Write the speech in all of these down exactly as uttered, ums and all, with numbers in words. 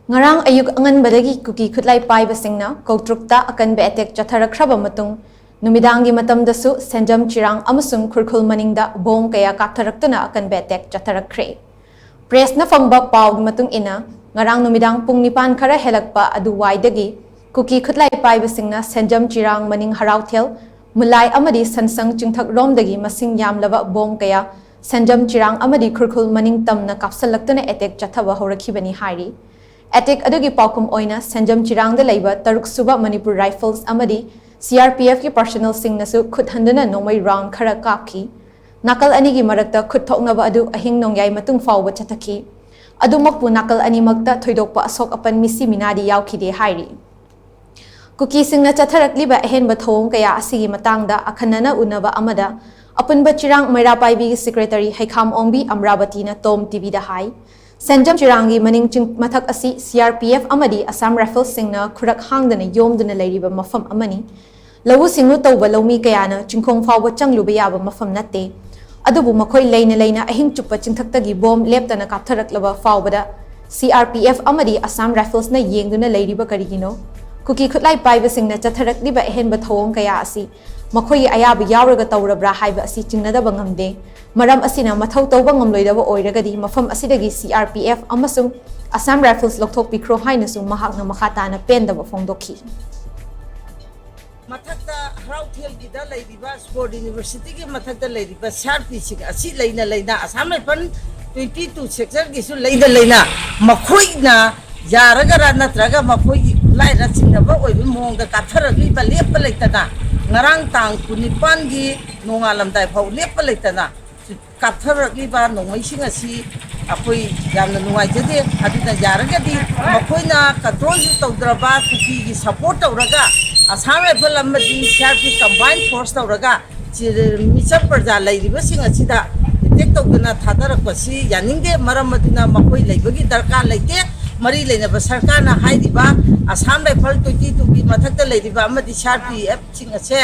ꯉꯔꯥꯡ ꯑꯌꯨꯛ ꯑꯉꯟꯕꯗꯒꯤ ꯀꯨꯀꯤ ꯈꯨꯠꯂꯥꯏ ꯄꯥꯏꯕꯁꯤꯡꯅ ꯀꯧꯇ꯭ꯔꯨꯛꯇ ꯑꯀꯟꯕ ꯑꯦꯇꯦꯛ ꯆꯠꯊꯔꯛꯈ꯭ꯔꯕ ꯃꯇꯨꯡ, ꯅꯨꯃꯤꯗꯥꯡꯒꯤ ꯃꯇꯝꯗꯁꯨ ꯁꯦꯟꯖꯝ ꯆꯤꯔꯥꯡ ꯑꯃꯁꯨꯡ ꯈꯨꯔꯈꯨꯜ ꯃꯅꯤꯡꯗ ꯕꯣꯝ ꯀꯌꯥ ꯀꯥꯞꯊꯔꯛꯇꯨꯅ ꯑꯀꯟꯕ ꯑꯦꯇꯦꯛ ꯆꯠꯊꯔꯛꯈ꯭ꯔꯦ꯫ ꯄ꯭ꯔꯦꯁꯅ ꯐꯪꯕ ꯄꯥꯎꯒꯤ ꯃꯇꯨꯡ ꯏꯟꯅ, ꯉꯔꯥꯡ ꯅꯨꯃꯤꯗꯥꯡ ꯄꯨꯡ ꯅꯤꯄꯥꯟ ꯈꯔ ꯍꯦꯜꯂꯛꯄ ꯑꯗꯨꯋꯥꯏꯗꯒꯤ ꯀꯨꯀꯤ ꯈꯨꯠꯂꯥꯏ ꯄꯥꯏꯕꯁꯤꯡꯅ ꯁꯦꯟꯖꯝ ꯆꯤꯔꯥꯡ ꯃꯅꯤꯡ ꯍꯔꯥꯎꯊꯦꯜ, ꯃꯨꯂꯥꯏ ꯑꯃꯗꯤ ꯁꯟꯁꯪ ꯆꯤꯡꯊꯛꯔꯣꯝꯗꯒꯤ ꯃꯁꯤꯡ ꯌꯥꯝꯂꯕ ꯕꯣꯝ ꯀꯌꯥ ꯁꯦꯟꯖꯝ ꯆꯤꯔꯥꯡ ꯑꯃꯗꯤ ꯈꯨꯔꯈꯨꯜ ꯃꯅꯤꯡ ꯇꯝꯅ ꯀꯥꯞꯁꯤꯜꯂꯛꯇꯨꯅ ꯑꯦꯇꯦꯛ ꯆꯠꯊꯕ ꯍꯧꯔꯛꯈꯤꯕꯅꯤ ꯍꯥꯏꯔꯤ꯫ ꯑꯦꯇꯦꯛ ꯑꯗꯨꯒꯤ ꯄꯥꯎꯈꯨꯝ ꯑꯣꯏꯅ ꯁꯦꯟꯖꯝ ꯆꯤꯔꯥꯡꯗ ꯂꯩꯕ ꯇꯔꯨꯛ ꯁꯨꯕ ꯃꯅꯤꯄꯨꯔ ꯔꯥꯏꯐꯜꯁ ꯑꯃꯗꯤ ꯁꯤ ꯑꯥꯔ ꯄꯤ ꯑꯦꯐꯀꯤ ꯄꯥꯔꯁꯅꯦꯜꯁꯤꯡꯅꯁꯨ ꯈꯨꯠ ꯍꯟꯗꯨꯅ ꯅꯣꯡꯃꯩ ꯔꯥꯎꯟ ꯈꯔ ꯀꯥꯞꯈꯤ꯫ ꯅꯥꯀꯜ ꯑꯅꯤꯒꯤ ꯃꯔꯛꯇ ꯈꯨꯠ ꯊꯣꯛꯅꯕ ꯑꯗꯨ ꯑꯍꯤꯡ ꯅꯣꯡꯌꯥꯏ ꯃꯇꯨꯡ ꯐꯥꯎꯕ ꯆꯠꯊꯈꯤ꯫ ꯑꯗꯨꯃꯛꯄꯨ ꯅꯥꯀꯜ ꯑꯅꯤꯃꯛꯇ ꯊꯣꯏꯗꯣꯛꯄ ꯑꯁꯣꯛ ꯑꯄꯟ ꯃꯤꯁꯤ ꯃꯤꯅꯥꯗꯤ ꯌꯥꯎꯈꯤꯗꯦ ꯍꯥꯏꯔꯤ꯫ ꯀꯨꯀꯤꯁꯤꯡꯅ ꯆꯠꯊꯔꯛꯂꯤꯕ ꯑꯍꯦꯟꯕ ꯊꯧꯑꯣꯡ ꯀꯌꯥ ꯑꯁꯤꯒꯤ ꯃꯇꯥꯡꯗ ꯑꯈꯟꯅꯅ ꯎꯅꯕ ꯑꯃꯗ ꯑꯄꯨꯟꯕ ꯆꯤꯔꯥꯡ ꯃꯩꯔꯥ ꯄꯥꯏꯕꯤꯒꯤ ꯁꯦꯀ꯭ꯔꯦꯇꯔꯤ ꯍꯩꯈꯥꯝ ꯑꯣꯡꯕꯤ ꯑꯃꯔꯥꯕꯇꯤꯅ ꯇꯣꯝ ꯇꯤꯚꯤꯗ ꯍꯥꯏ, ꯁꯦꯟꯖꯝ ꯆꯤꯔꯥꯡꯒꯤ ꯃꯅꯤꯡ ꯆꯤꯡ ꯃꯊꯛ ꯑꯁꯤ ꯁꯤ ꯑꯥꯔ ꯄꯤ ꯑꯦꯐ ꯑꯃꯗꯤ ꯑꯁꯥꯝ ꯔꯥꯏꯐꯜꯁꯤꯡꯅ ꯈꯨꯔꯛ ꯍꯥꯡꯗꯅ ꯌꯣꯝꯗꯨꯅ ꯂꯩꯔꯤꯕ ꯃꯐꯝ ꯑꯃꯅꯤ꯫ ꯂꯧꯎ ꯁꯤꯡꯎ ꯇꯧꯕ ꯂꯧꯃꯤ ꯀꯌꯥꯅ ꯆꯤꯡꯈꯣꯡ ꯐꯥꯎꯕ ꯆꯪꯂꯨꯕ ꯌꯥꯕ ꯃꯐꯝ ꯅꯠꯇꯦ꯫ ꯑꯗꯨꯕꯨ ꯃꯈꯣꯏ ꯂꯩꯅ ꯂꯩꯅ ꯑꯍꯤꯡ ꯆꯨꯞꯄ ꯆꯤꯡꯊꯛꯇꯒꯤ ꯕꯣꯝ ꯂꯦꯞꯇꯅ ꯀꯥꯞꯊꯔꯛꯂꯕ ꯐꯥꯎꯕꯗ ꯁꯤ ꯑꯥꯔ ꯄꯤ ꯑꯦꯐ ꯑꯃꯗꯤ ꯑꯁꯥꯝ ꯔꯥꯏꯐꯜꯁꯅ ꯌꯦꯡꯗꯨꯅ ꯂꯩꯔꯤꯕ ꯀꯔꯤꯒꯤꯅꯣ? ꯀꯨꯀꯤ ꯈꯨꯠꯂꯥꯏ ꯄꯥꯏꯕꯁꯤꯡꯅ ꯆꯠꯊꯔꯛꯂꯤꯕ ꯑꯍꯦꯟꯕ ꯊꯧꯑꯣꯡ ꯀꯌꯥ ꯑꯁꯤ ꯃꯈꯣꯏꯒꯤ ꯑꯌꯥꯕ ꯌꯥꯎꯔꯒ ꯇꯧꯔꯕ꯭ꯔꯥ ꯍꯥꯏꯕ ꯑꯁꯤ ꯆꯤꯡꯅꯗꯕ ꯉꯝꯗꯦ꯫ ꯃꯔꯝ ꯑꯁꯤꯅ ꯃꯊꯧ ꯇꯧꯕ ꯉꯝꯂꯣꯏꯗꯕ ꯑꯣꯏꯔꯒꯗꯤ ꯃꯐꯝ ꯑꯁꯤꯗꯒꯤ ꯁꯤ ꯑꯥꯔ ꯄꯤ ꯑꯦꯐ ꯑꯃꯁꯨꯡ ꯑꯁꯥꯝ ꯔꯥꯏꯐꯜꯁ ꯂꯧꯊꯣꯛꯄꯤꯈ꯭ꯔꯣ ꯍꯥꯏꯅꯁꯨ ꯃꯍꯥꯛꯅ ꯃꯈꯥ ꯇꯥꯅ ꯄꯦꯟꯗꯕ ꯐꯣꯡꯗꯣꯛꯈꯤ꯫ ꯃꯊꯛꯇ ꯍꯔꯥꯎꯊꯦꯜꯒꯤꯗ ꯂꯩꯔꯤꯕ ꯁ꯭ꯄꯣꯔꯠ ꯌꯨꯅꯤꯚꯔꯁꯤꯇꯤꯒꯤ ꯃꯊꯛꯇ ꯂꯩꯔꯤꯕ ꯁꯤ ꯑꯥꯔ ꯄꯤꯁꯤꯡ ꯑꯁꯤ ꯂꯩꯅ ꯂꯩꯅ ꯑꯁꯥꯝ ꯔꯥꯏꯐꯜ ꯇ꯭ꯋꯦꯟꯇꯤ ꯇꯨ ꯁꯦꯛꯇꯔꯒꯤꯁꯨ ꯂꯩꯅ ꯂꯩꯅ ꯃꯈꯣꯏꯅ ꯌꯥꯔꯒꯔꯥ ꯅꯠꯇ꯭ꯔꯒ ꯃꯈꯣꯏꯒꯤ ꯈꯨꯠꯂꯥꯏꯔ ꯆꯤꯡꯅꯕ ꯑꯣꯏꯕ ꯃꯑꯣꯡꯗ ꯀꯥꯞꯊꯔꯛꯂꯤꯕ ꯂꯦꯞꯄ ꯂꯩꯇꯅ ꯉꯔꯥꯡ ꯇꯥꯡ ꯀꯨꯟꯅꯤꯄꯥꯟꯒꯤ ꯅꯣꯡꯉꯥꯜꯂꯝꯗꯥꯏ ꯐꯥꯎ ꯂꯦꯞꯄ ꯂꯩꯇꯅ ꯀꯥꯞꯊꯔꯛꯂꯤꯕ ꯅꯣꯡꯃꯩꯁꯤꯡ ꯑꯁꯤ ꯑꯩꯈꯣꯏ ꯌꯥꯝꯅ ꯅꯨꯡꯉꯥꯏꯖꯗꯦ꯫ ꯑꯗꯨꯅ ꯌꯥꯔꯒꯗꯤ ꯃꯈꯣꯏꯅ ꯀꯟꯇ꯭ꯔꯣꯜꯁꯨ ꯇꯧꯗ꯭ꯔꯕ ꯀꯨꯀꯤꯒꯤ ꯁꯄꯣꯔꯠ ꯇꯧꯔꯒ ꯑꯁꯥꯝ ꯔꯥꯏꯐꯜ ꯑꯃꯗꯤ C R P combine force ꯇꯧꯔꯒ ꯁꯤ ꯃꯤꯆꯝ ꯄ꯭ꯔꯖꯥ ꯂꯩꯔꯤꯕꯁꯤꯡ ꯑꯁꯤꯗ ꯑꯦꯇꯦꯛ ꯇꯧꯗꯨꯅ ꯊꯥꯗꯔꯛꯄꯁꯤ ꯌꯥꯅꯤꯡꯗꯦ꯫ ꯃꯔꯝ ꯑꯗꯨꯅ ꯃꯈꯣꯏ ꯂꯩꯕꯒꯤ ꯗꯔꯀꯥꯔ ꯂꯩꯇꯦ꯫ ꯃꯔꯤ ꯂꯩꯅꯕ ꯁꯔꯀꯥꯔꯅ ꯍꯥꯏꯔꯤꯕ ꯑꯁꯥꯝ ꯔꯥꯏꯐꯜ ꯇ꯭ꯋꯦꯟꯇꯤ ꯇꯨꯒꯤ ꯃꯊꯛꯇ ꯂꯩꯔꯤꯕ ꯑꯃꯗꯤ ꯁꯤ ꯑꯥꯔ ꯄꯤ ꯑꯦꯐꯁꯤꯡ ꯑꯁꯦ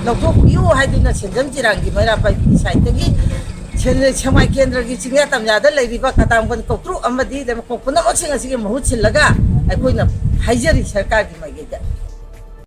ꯂꯧꯊꯣꯛꯄꯤꯌꯨ ꯍꯥꯏꯗꯨꯅ ꯁꯦꯟꯖꯝ ꯆꯤꯔꯥꯡꯒꯤ ꯃꯩꯔꯥ ꯄꯥꯏꯕꯤꯒꯤ ꯁꯥꯏꯠꯇꯒꯤ ꯁꯦꯟ-, ꯁꯦꯛꯃꯥꯏ ꯀꯦꯟꯗ꯭ꯔꯒꯤ ꯆꯤꯡꯌꯥ ꯇꯝꯌꯥꯗ ꯂꯩꯔꯤꯕ ꯀꯇꯥꯝꯕꯟ ꯀꯧꯇ꯭ꯔꯨꯛ ꯑꯃꯗꯤ ꯂꯩꯃꯈꯣꯡ ꯄꯨꯝꯅꯃꯛꯁꯤꯡ ꯑꯁꯤꯒꯤ ꯃꯍꯨꯠ ꯁꯤꯜꯂꯒ ꯑꯩꯈꯣꯏꯅ ꯍꯥꯏꯖꯔꯤ ꯁꯔꯀꯥꯔꯒꯤ ꯃꯥꯏꯀꯩꯗ꯫